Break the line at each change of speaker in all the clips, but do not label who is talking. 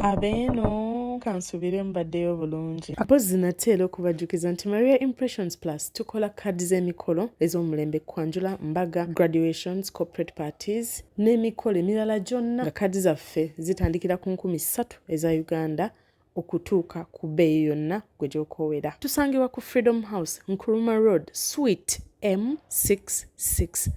Abeeno kansubire mubaddeyo bulungi. Mpozzi nate era okubajjukiza nti Maria Impressions Plus tukola kaadi z'emikolo ez'omulembe, kwanjula, mbaga, graduations, corporate parties n'emikolo emirala gyonna, nga kaadi zaffe zitandikira ku 3000 eza Uganda okutuuka ku bbeeyi yonna gwe gy'okoowera. Tusangibwa ku Freedom House, Nkrumah Road, Suite M663.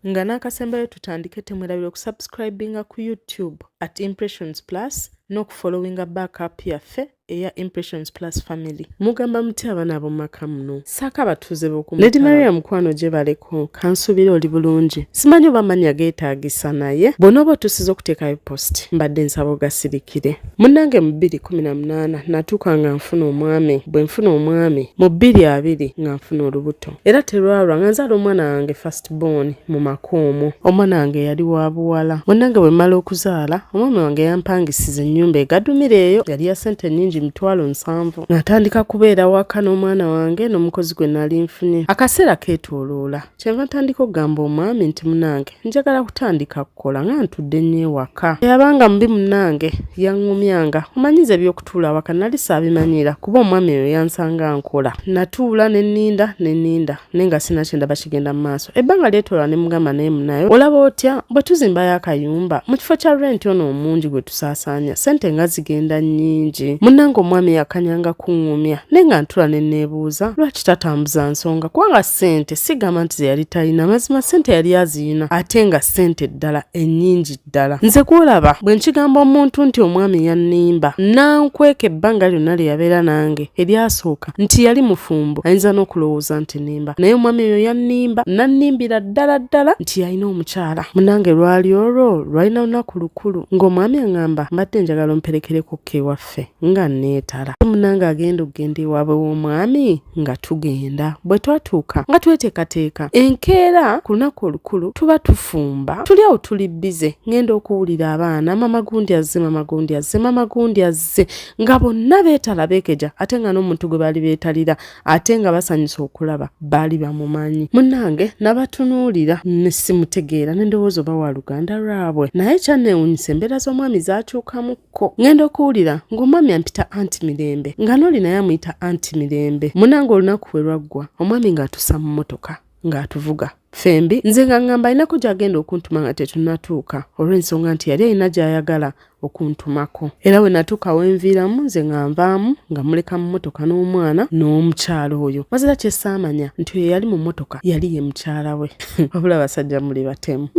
Nga n'akasembayo tutandike, temwerabira okusubscribinga ku YouTube at Impressions Plus n'okufollowinga backup yaffe eya Impressions Plus Family. Mugamba mutya abaana ab'omu maka muno, saako abatuuze b'oku Lady Maria? Mukwano gye baleko, kansuubire oli bulungi. Simanyi oba amannya geetaagisa, naye bw'onooba otuusiza okuteekayo post, mbadde nsaba ogasirikire. Munnange, mu 2018 natuuka nga nfuna omwami. Bwe nfuna omwami mu 2020 nga nfuna olubuto, era terwalwa nga nzaala omwana wange first born mu maka omwo. Omwana wange yali wa buwala. Munnange, bwe mmala okuzaala, omwami wange yampangisiza ennyumba egadumira. Eyo yali ya ssente nnyingi, 700,000. Natandika kubeera waka n'omwana wange n'omukozi gwe nali nfunye. Akaseera keetooloola, kyenva ntandika okugamba omwami nti, "Munange, njagala kutandika kukola nga ntudde nnyo ewaka." Teyabanga mubi munnange, yaŋŋumyanga. Omanyiza ebyokutuula awaka nali saabimanyira, kuba omwami oyo yansanga nkola. Natuula ne nninda ne nninda, naye nga sina kyendaba kigenda mu maaso. Ebbanga lyetoola ne mugamba, "Naye munaye, olaba otya bwe tuzimbayo akayumba mu kifo kya renti ono omungi gwe tusaasaanya? Ssente nga zigenda nnyingi." Munnange, omwami yakanyanga kuŋŋumya, naye nga ntula ne neebuuza lwaki tatambuza nsonga, kubanga ssente sigamba nti ze yali talina. Mazima ssente yali aziyina, ate nga ssente ddala ennyingi ddala. Nze kwolaba bwe nkigamba omuntu nti omwami yannimba nankweka ebbanga lyonna lye yabeera nange eryasooka nti yali mufumbo, ayinza n'okulowooza nti nnimba. Naye omwami oyo yannimba, nannimbira ddala ddala nti yalina omukyala. Munnange, lwali olwo lwalina lunaku lukulu, ng'omwami aŋŋamba, "Mbadde njagala omperekereko ewaffe nga neetala." Munnange, agenda okugenda ewaabwe w'omwami nga tugenda. Bwe twatuuka nga tweteekateeka enkeera ku lunaku olukulu, tuba tufumba, tuli awo tuli busy, ŋŋenda okuwulira abaana, "Mama gundi azze, mama gundi azze, mama gundi azze," nga bonna beetala beekeja, ate nga n'omuntu gwe baali beetalira ate nga basanyusa okulaba baali bamumanyi. Munnange, nabatunuulira ne simutegeera, ne ndowooza oba wa luganda lwabwe. Naye kyanneewuunyisa, embeera z'omwami zaakyukamukko. Ŋŋenda okuwulira ng'omwami ampita Anti Mirembe, nga n'oli naye amuyita Anti Mirembe. Munnange, olunaku bwe lwaggwa, omwami ng'atusa mu mmotoka ng'atuvuga ffembi, nze nga ŋŋamba alinako gy'agenda okuntuma nga tetunnatuuka, olw'ensonga nti yali alina gy'ayagala okuntumako. Era bwe natuuka wenviiramu, nze nga nvaamu nga muleka mu mmotoka n'omwana n'omukyalo oyo. Mazira kye saamanya nti oyo yali mu mmotoka yali ye mukyala we. Wabula abasajja muli batemu.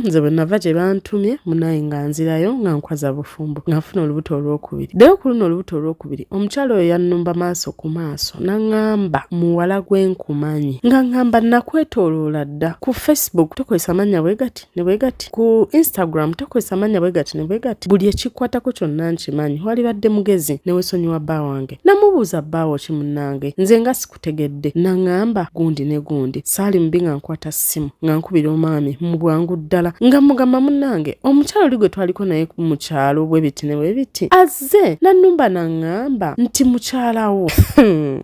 Nze bwe nava gye bantumye, munaye, nga nzirayo nga nkwaza bufumbo, nga nfuna olubuto olwokubiri. Ddeyo ku luno olubuto olwokubiri, omukyalo oyo yannumba maaso ku maaso n'aŋŋamba, "Muwala gwe nkumanyi," nga ŋŋamba, "Nakwetooloola dda. Ku Facebook tokozesa mannya bwe gati ne bwe gati, ku Instagram tokozesa mannya bwe gati ne bwe gati. Buli ekikwatako kyonna nkimanyi. Walibadde mugezi ne weesonyiwa bba wange." Namubuuza, "Bbaawo ki munnange? Nze nga sikutegedde." Naŋŋamba gundi ne gundi. Saali mubi, nga nkwata ssimu nga nkubira omwami mu bwangu ddala, nga mugamba, "Munnange, omukyalo oli gwe twaliko naye mu kyalo bwe biti ne bwe biti azze nannumba naŋŋamba nti mukyalawo."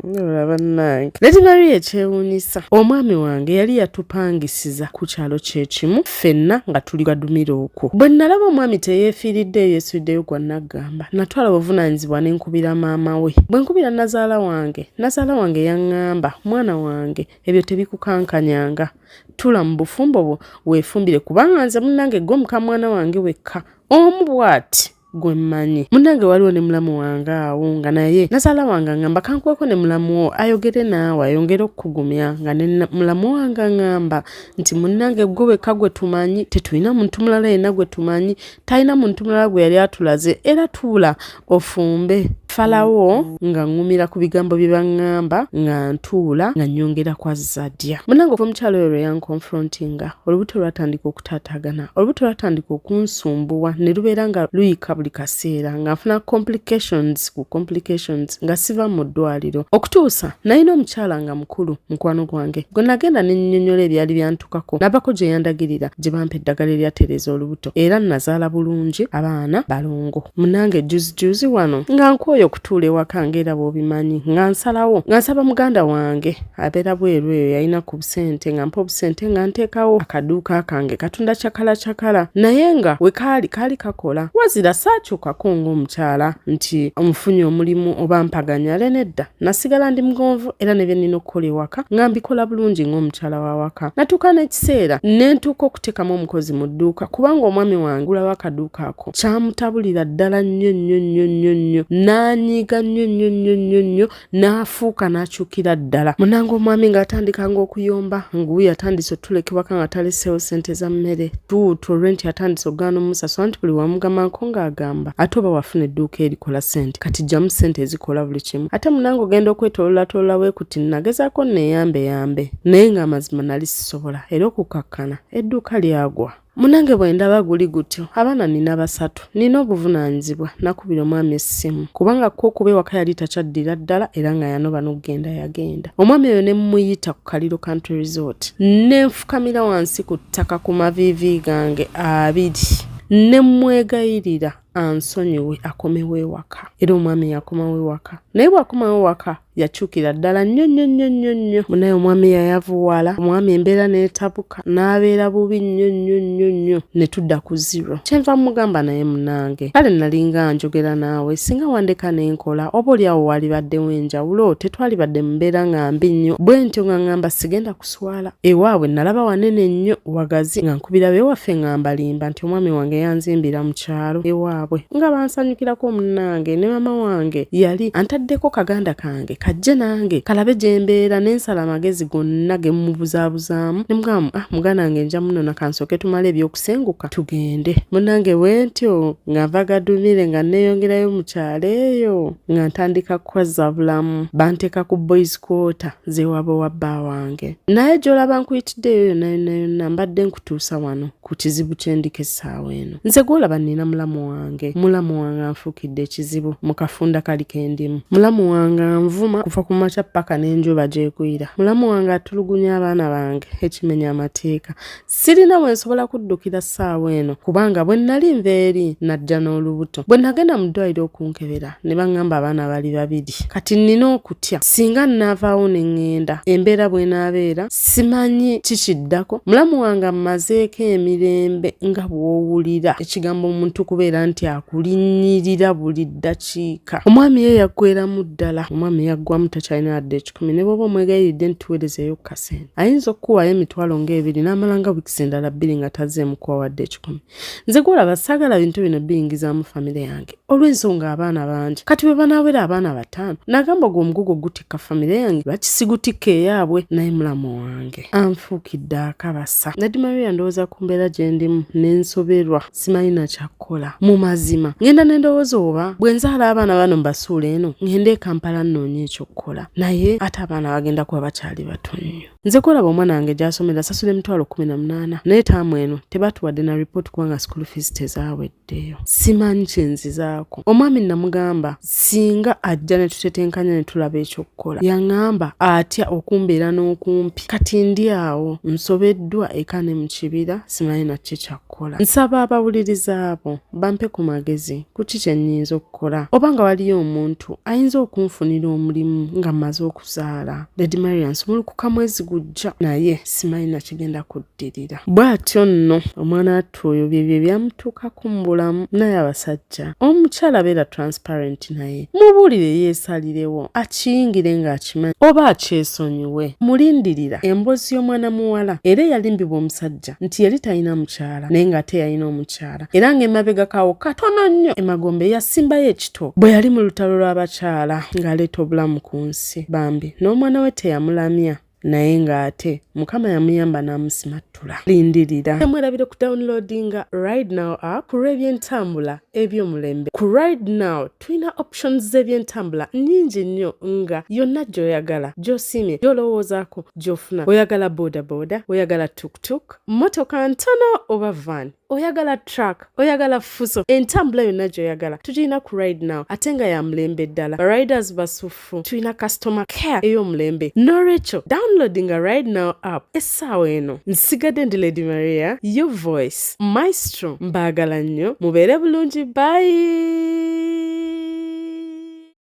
Olaba bannange, Lady Maria, ekyewuunyisa, omwami wange yali yatupangisiza ku kyalo kyekimu ffenna nga tuli gadumira okwo. Bwe nalaba omwami teyeefiiriddeeyo, yeesuddeyo gwa naggamba, natwala obuvunaanyizibwa ne nkubira maama we. Bwe nkubira nazaala wange, nazaala wange yaŋŋamba, "Mwana wange, ebyo tebikukankanyanga. Tula mu bufumbo bwo weefumbire, kubanga nze munnange gwe mukamwana wange wekka omu bw'ati gwe mmanyi." Munnange, waliwo ne mulamu wange awo, nga naye nazaala wange aŋŋamba, "Kankweko ne mulamu wo ayogere naawe ayongere okukugumya." Nga ne mulamu wange aŋŋamba nti, "Munnange, gwe wekka gwe tumanyi, tetulina muntu mulala yenna gwe tumanyi, talina muntu mulala gwe yali atulaze, era tuula ofumbe." Falawo nga ŋŋumira ku bigambo bye baŋŋamba, nga ntuula nga nnyongera kwa zadya. Munnange, okuva omukyalo oyo lwe yankonfrontinga, olubuto lwatandika okutaataagana. Olubuto lwatandika okunsumbuwa ne lubeera nga luyika buli kaseera, nga nfuna complications ku complications, nga siva mu ddwaliro. Okutuusa nalina omukyala nga mukulu, mukwano gwange, gwe nagenda ne nnyonnyola ebyali byantukako, nabako gye yandagirira gye bampa eddagala eryatereeza olubuto, era nazaala bulungi abaana balongo. Munnange, juzijuzi wano nga nkwoyo. Nkooye okutuula ewaka ng'era bw'obimanyi, nga nsalawo nga nsaba muganda wange abeera bweru eyo yalina ku busente nga mpa obusente nga nteekawo akaduuka kange katunda cakala cakala, naye nga we kaali kaali kakola. Wazira saakyukako ng'omukyala nti omufunye omulimu oba mpaganyale, nedda. Nasigala ndi mugonvu era ne bye nnina okukola ewaka nga mbikola bulungi ng'omukyala w'awaka. Natuuka n'ekiseera ne ntuuka okuteekamu omukozi mu dduuka kubanga omwami wange gulawo akaduuka ako kyamutabulira ddala nnyo nnyo nnyo nnyo nnyo, n'anyiiga nnyo nnyo nnyo nnyo nnyo, n'afuuka n'akyukira ddala. Munange omwami ng'atandikanga okuyomba nguuyo atandise otulekebwaka nga taleseewo ssente za mmere, tuutu renti atandise okugaana omusasula nti buli wamugamako ng'agamba ate oba wafuna edduuka erikola ssente kati ggyamu ssente ezikola buli kimu. Ate munange ogenda okwetoololatolola weekuti nnagezaako nneeyambeyambe naye ng'amazima nali sisobola era okukakkana edduuka lyagwa. Munange bwe ndaba guli gutyo, abaana nina basatu, nina obuvunaanyizibwa, nakubira omwami essimu kubanga kwo okuba ewaka yali takyaddira ddala era nga yanoba n'okugenda yagenda. Omwami oyo ne mmuyita ku Kaliro Country Resort ne nfukamira wansi ku ttaka ku maviivi gange abiri ne mmwegayirira ansonyiwe akomewo ewaka. Era omwami yakomawo ewaka, naye bw'akomawo ewaka yakyukira ddala nnyo nnyo nnyo nnyo nnyo. Munaye omwami yayavuwala, omwami embeera n'etabuka n'abeera bubi nnyo nnyo nnyo nnyo ne tudda ku zero. Kyenva mugamba naye munange, kale nalinga njogera naawe, singa wandeka ne nkola oba oli awo waalibaddewo enjawulo, tetwalibadde mu mbeera nga mbi nnyo bwe ntyo nga ŋŋamba sigenda kuswala. Ewaabwe nalaba wanene nnyo wagazi nga nkubira beewaffe nga mbalimba nti omwami wange yanzimbira mu kyalo ewaabwe nga bansanyukirako. Munnange ne maama wange yali antaddeko kaganda kange kajje nange kalabe gye mbeera, ne nsala amagezi gonna ge mmubuzaabuzaamu ne mugamba, ah, muganda wange nja munona kansooke tumale eby'okusenguka tugende. Munnange bwe ntyo nga nva Gadumire nga nneeyongerayo mu kyalo eyo nga ntandika kwazza bulamu, banteeka ku boys quarter z'ewaabwe wa bba wange. Naye gy'olaba nkuyitiddeeyo yonna yonna yonna mbadde nkutuusa wano ku kizibu kye ndiko essaawa eno. Nze gw'olaba nnina mulamu wange, mulamu wange anfuukidde ekizibu mu kafunda kali ke ndimu. Mulamu wange anvuma kuva ku makya ppaka n'enjuba gy'egwira. Mulamu wange atulugunya abaana bange ekimenya amateeka. Sirina we nsobola kuddukira ssaawa eno kubanga bwe nnali nva eri najja n'olubuto. Bwe nagenda mu ddwaliro okunkebera ne baŋŋamba abaana bali babiri. Kati nnina okutya singa nnaavaawo ne ŋŋenda embeera bw'enaabeera simanyi kikiddako. Mulamu wange ammazeeko emirembe nga bw'owulira ekigambo omuntu kubeera nti akulinnyirira buli ddakiika. Omwami ye yaggweeramu ddala. Omwami yaggwamu takyalina wadde ekikumi ne bw'oba omwegayiridde nti tuweerezeeyo ku kasente ayinza okukuwaayo emitwalo ng'ebiri n'amala nga wiikisi endala bbiri nga tazzeemu kuwa wadde ekikumi. Nze gw'olaba saagala bintu bino biyingizaamu famire yange olw'ensonga abaana bangi. Kati bwe banaawera abaana bataano, nagamba ogwo omugugu ogutikka famire yange lwaki sigutikka eyaabwe? Naye mulamu wange anfuukidde akabasa. Lady Maria ndowooza ku mbeera gye ndimu ne nsoberwa, simanyi na kya kukola. Mu mazima ngenda ne ndowooza oba bwe nzaala abaana bano mbasuula eno ngende e Kampala nnoonye eky'okukola, naye ate abaana bagenda kuba bakyali bato nnyo. Nze gw'olaba omwana wange gy'asomera asasula emitwalo 18 naye taamu eno tebatuwadde na ripooti kubanga school fees tezaaweddeyo. Simanyi kye nzizaako. Omwami namugamba singa ajja ne tutetenkanya ne tulaba eky'okukola. Yang'amba atya okumbeera n'okumpi. Kati ndi awo nsobeddwa eka ne mu kibira simanyi na ki kya kukola. Nsaba abawuliriza bo bampe ku magezi ku ki kye nnyinza okukola oba nga waliyo omuntu ayinza okunfunira omulimu nga mmaze okuzaala. Lady Maria nsumulukuka mwezi gujja naye simanyi na kigenda kuddirira. Bw'atyo nno omwana wattu oyo byebyo ebyamutuukako mu bulamu. Naye abasajja, omukyala beera transparent naye mubuulire yeesalirewo akiyingire ng'akimanyi oba akyesonyiwe. Mulindirira emboozi y'omwana muwala era eyalimbibwa omusajja nti yali talina mukyala naye ng'ate yalina omukyala era ng'emabegako awo katono nnyo emagombe yasimbayo ekito bwe yali mu lutalo lw'abakyala ng'aleeta obulamu ku nsi. Bambi n'omwana we teyamulamya naye ng'ate Mukama yamuyamba n'amusimattula. Lindirira. Temwerabira okudownloadinga Ride Now app ku lw'ebyentambula eby'omulembe. Ku Ride Now tulina options z'ebyentambula nnyingi nnyo nga yonna gy'oyagala, gy'osiimye, gy'olowoozaako gy'ofuna. Oyagala bodaboda, oyagala tuktuk, mmotoka ntono oba van, oyagala truck, oyagala fuso, entambula yonna gy'oyagala tugirina ku Ride Now ate nga ya mulembe ddala. Ba riders basufu, tulina customer care ey'omulembe. N'olwekyo downloadinga Ride Now app essaawa eno. Nsigadde ndi Lady Maria, your voice, maestro. Mbaagala nnyo, mubeere bulungi, bye.